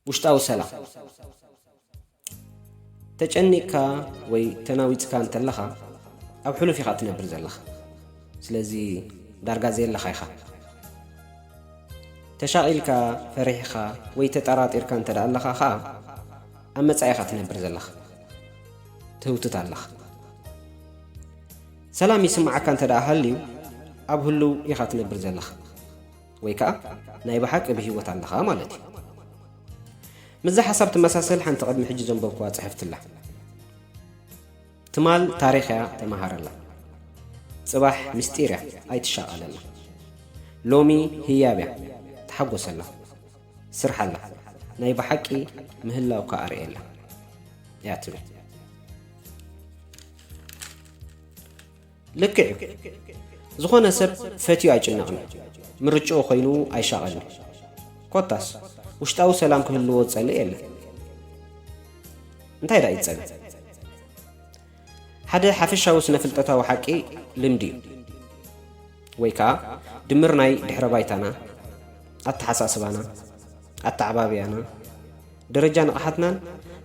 ውሽጣዊ ሰላም። ተጨኒቕካ ወይ ተናዊጽካ እንተለኻ፣ ኣብ ሕሉፍ ኢኻ ትነብር ዘለኻ። ስለዚ ዳርጋ ዘየለኻ ኢኻ። ተሻቒልካ፣ ፈሪሕኻ ወይ ተጠራጢርካ እንተ ደኣ ኣለኻ ኸኣ፣ ኣብ መጻኢ ኢኻ ትነብር ዘለኻ። ትህውትት ኣለኻ። ሰላም ይስምዓካ እንተ ደኣ ሃልዩ፣ ኣብ ህሉው ኢኻ ትነብር ዘለኻ። ወይ ከኣ ናይ ብሓቂ ብህይወት ኣለኻ ማለት እዩ። ምስዛ ሓሳብ ትመሳሰል ሓንቲ ቅድሚ ሕጂ ዘንበብኩዋ ጽሕፍቲ ኣላ። ትማል ታሪኽ እያ፣ ተመሃረላ። ጽባሕ ምስጢር እያ፣ ኣይትሻቐለላ። ሎሚ ህያብ እያ፣ ተሓጎሰላ። ስርሓላ፣ ናይ ብሓቂ ምህላውካ ኣርእየላ እያ ትብል። ልክዕ እዩ። ዝኾነ ሰብ ፈትዩ ኣይጭነቕን እዩ። ምርጭኡ ኮይኑ ኣይሻቐልን እዩ። ኮታስ፣ ውሽጣዊ ሰላም ክህልዎ ዝጸልእ የለን። እንታይ ደኣ ይጸልእ? ሓደ ሓፈሻዊ ስነ-ፍልጠታዊ ሓቂ ልምዲ እዩ። ወይ ከኣ ድምር ናይ ድሕረ ባይታና፣ ኣተሓሳስባና፣ ኣተዓባብያና፣ ደረጃ ንቕሓትናን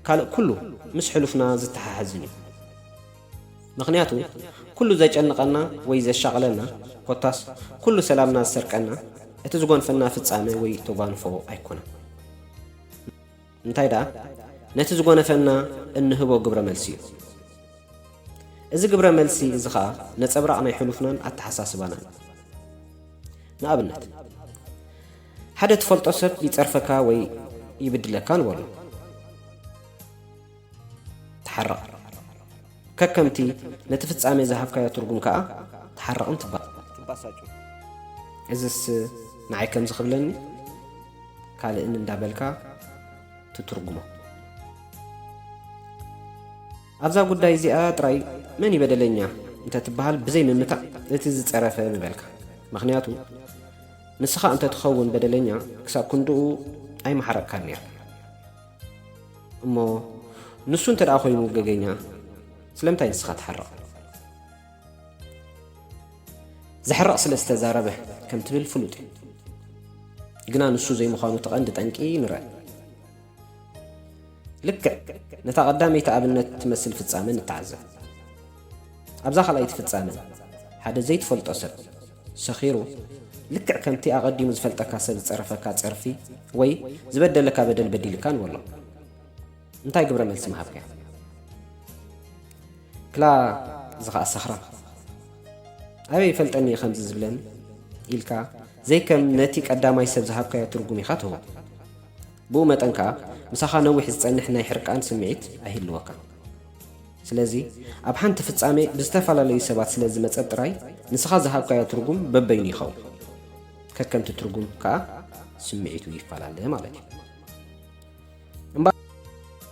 ካልእ ኩሉ ምስ ሕሉፍና ዝተሓሓዝን እዩ። ምኽንያቱ፣ ኩሉ ዘጨንቐና ወይ ዘሻቕለና፣ ኮታስ ኩሉ ሰላምና ዝሰርቀና፣ እቲ ዝጎንፈና ፍጻመ ወይ ተጓንፎ ኣይኮነን። እንታይ ደኣ፣ ነቲ ዝጎነፈና እንህቦ ግብረ መልሲ እዩ። እዚ ግብረ መልሲ እዚ ኸኣ ነጸብራቕ ናይ ሕሉፍናን ኣተሓሳስባናን እዩ። ንኣብነት፣ ሓደ ትፈልጦ ሰብ ይጸርፈካ ወይ ይብድለካ ንበሎ። ትሓርቕ። ከከምቲ ነቲ ፍጻሜ ዝሃብካዮ ትርጉም ከኣ ትሓርቕን ትባ-፣ ትባሳጩ። እዝስ ንዓይ ከምዚ ክብለኒ፣ ካልእን እንዳበልካ ትትርጉሞ። ኣብዛ ጉዳይ እዚኣ ጥራይ መን እዩ በደለኛ እንተ ትበሃል፣ ብዘይ ምምታእ እቲ ዝጸረፈ ምበልካ። ምኽንያቱ፣ ንስኻ እንተ ትኸውን በደለኛ፣ ክሳብ ክንድኡ ኣይመሓረቕካን ነይርካ። እሞ ንሱ እንተ ደኣ ኮይኑ ገገኛ፣ ስለምንታይ ንስኻ ትሓርቕ? ዘሕርቕ ስለ ዝተዛረበ ከም ትብል ፍሉጥ እዩ። ግና ንሱ ዘይምዃኑ እቲ ቀንዲ ጠንቂ ንርአ። ልክዕ ነታ ቀዳመይቲ ኣብነት ትመስል ፍጻመ ንተዓዘብ። ኣብዛ ካልኣይቲ ፍጻመ፣ ሓደ ዘይትፈልጦ ሰብ ሰኺሩ፣ ልክዕ ከምቲ ኣቐዲሙ ዝፈልጠካ ሰብ ዝጸረፈካ ጸርፊ ወይ ዝበደለካ በደል በዲልካ ንበሎ። እንታይ ግብረ መልሲ ምሃብካዮ? ክላ፣ እዚ ኸኣ ሰኽራም። ኣበይ ይፈልጠኒ እዩ ከምዚ ዝብለኒ? ኢልካ፣ ዘይከም ነቲ ቀዳማይ ሰብ ዝሃብካዮ ትርጉም ኢኻ ትህቦ። ብኡ መጠን ከኣ፣ ምሳኻ ነዊሕ ዝጸንሕ ናይ ሕርቃን ስምዒት ኣይህልወካን። ስለዚ፣ ኣብ ሓንቲ ፍጻሜ ብዝተፈላለዩ ሰባት ስለ ዝመጸት ጥራይ፣ ንስኻ ዝሃብካዮ ትርጉም በበይኑ ይኸውን። ከከምቲ ትርጉም ከኣ ስምዒቱ ይፈላለ ማለት እዩ። እምበ-፣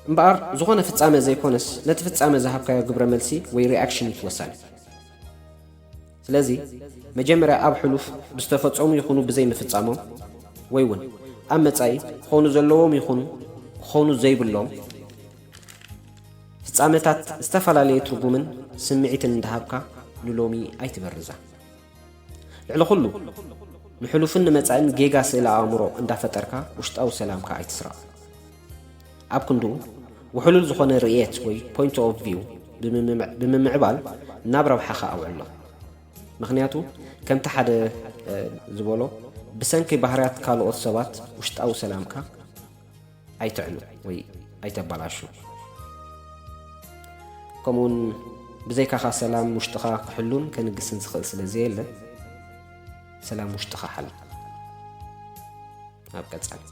እምበኣር፣ ዝኾነ ፍጻመ ዘይኮነስ፣ ነቲ ፍጻመ ዝሃብካዮ ግብረ መልሲ ወይ ሪኣክሽን እዩ እቲ ወሳኒ። ስለዚ፣ መጀመርያ ኣብ ሕሉፍ ብዝተፈጸሙ ይኹኑ ብዘይ ምፍጻሞም፣ ወይ እውን ኣብ መጻኢ ክኾኑ ዘለዎም ይኹኑ ክኾኑ ዘይብሎም ፍጻመታት ዝተፈላለየ ትርጉምን ስምዒትን እንዳሃብካ ንሎሚ ኣይትበርዛ። ልዕሊ ኩሉ፣ ንሕሉፍን ንመጻእን ጌጋ ስእለ ኣእምሮ እንዳፈጠርካ ውሽጣዊ ሰላምካ ኣይትስረቕ። ኣብ ክንድኡ፣ ውሕሉል ዝኾነ ርእየት ወይ point of view ብምምዕ-፣ ብምምዕባል ናብ ረብሓኻ ኣውዕሎ። ምኽንያቱ፣ ከምቲ ሓደ፣ እ፣ ዝበሎ፣ ብሰንኪ ባህርያት ካልኦት ሰባት ውሽጣዊ ሰላምካ ኣይትዕኑ ወይ ኣይተበላሹ። ከምኡውን ብዘይካኻ ሰላም ውሽጥኻ ክሕሉን ከንግስን ዝኽእል ስለ ዘየለ፣ ሰላም ውሽጥኻ ሓሉ። ኣብ ቀጻሊ።